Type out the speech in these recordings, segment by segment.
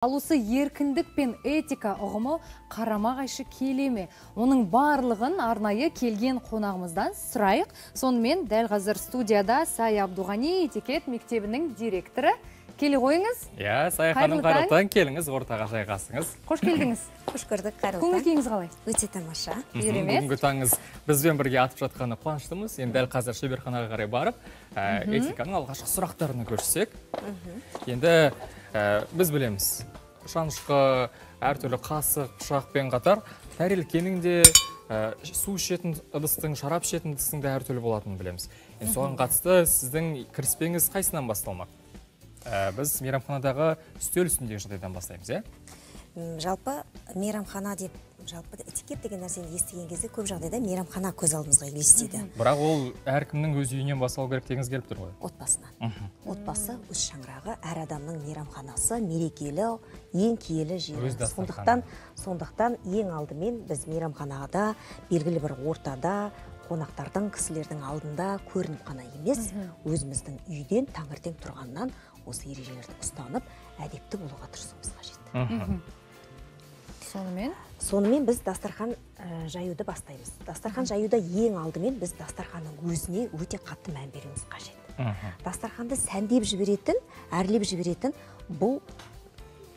Ал осы еркіндік пен этика ұғымы қарама-қайшы келе ме? Оның барлығын арнайы келген қонағымыздан сұрайық. Сонымен дәл қазір студияда Сая Абдуғани, этикет мектебінің директоры. Келе қойыңыз. Иә, Сая ханым, қайырлы таң, келіңіз, ортаға жайғасыңыз. Қош келдіңіз. Қош көрдік, қайырлы таң. Көңіл күйіңіз қалай? Өте тамаша. Керемет. Бүгінгі таңыңыз бізбен бірге атып жатқаны қуаныштымыз. Енді дәл қазір шеберханаға қарай барып, этиканың алғашқы сұрақтарына көшсек. Енді біз білеміз, шанышқы, әртүрлі қасық, пышақпен қатар тәрелкенің де, су ішетін ыдыстың, шарап ішетін ыдыстың да әртүрлі болатынын білеміз. Енді соған қатысты сіздің кіріспеңіз қайсынан басталмақ? Біз мейрамханадағы үстел үстіндегі жағдайдан бастаймыз, иә? Жалпы мейрамхана деп, жалпы этикет деген нәрсені естіген кезде көп жағдайда мейрамхана көз алдымызға елестейді. Бірақ ол әркімнің өз үйінен басталу керек дегіңіз келіп тұр ғой? Отбасынан. Отбасы, өз шаңырағы, әр адамның мейрамханасы, мерекелі, ең киелі жері. Сондықтан ең алдымен біз мейрамханада, белгілі бір ортада, қонақтардың, кісілердің алдында көрініп қана емес, өзіміздің үйден таңертең тұрғаннан осы ережелерді ұстанып, әдепті болуға тырысуымыз қажет. Сонымен? Сонымен біз дастархан жаюды бастаймыз. Дастархан жаюда ең алдымен біз дастарханның өзіне өте қатты мән беруіміз қажет. Дастарханды сәндеп жіберетін, әрлеп жіберетін бұл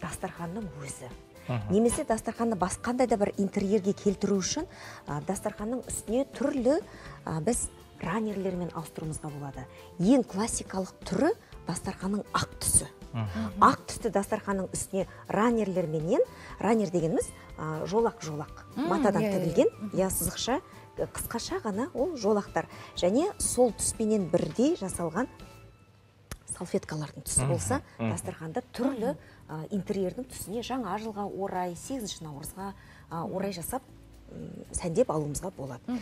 дастарханның өзі. Немесе дастарханды басқандай да бір интерьерге келтіру үшін дастарханның үстіне түрлі біз раннерлермен ауыстыруымызға болады. Ең классикалық түрі дастарханның ақ түсі. Ақ түсті дастарханның үстіне раннерлерменен, раннер дегеніміз жолақ-жолақ, матадан тігілген, я сызықша, қысқаша ғана ол жолақтар. Және сол түспенен бірдей жасалған салфеткалардың түсі болса, дастарханды түрлі интерьердің түсіне жаңа жылға орай, 8 наурызға орай жасап, сәндеп алуымызға болады.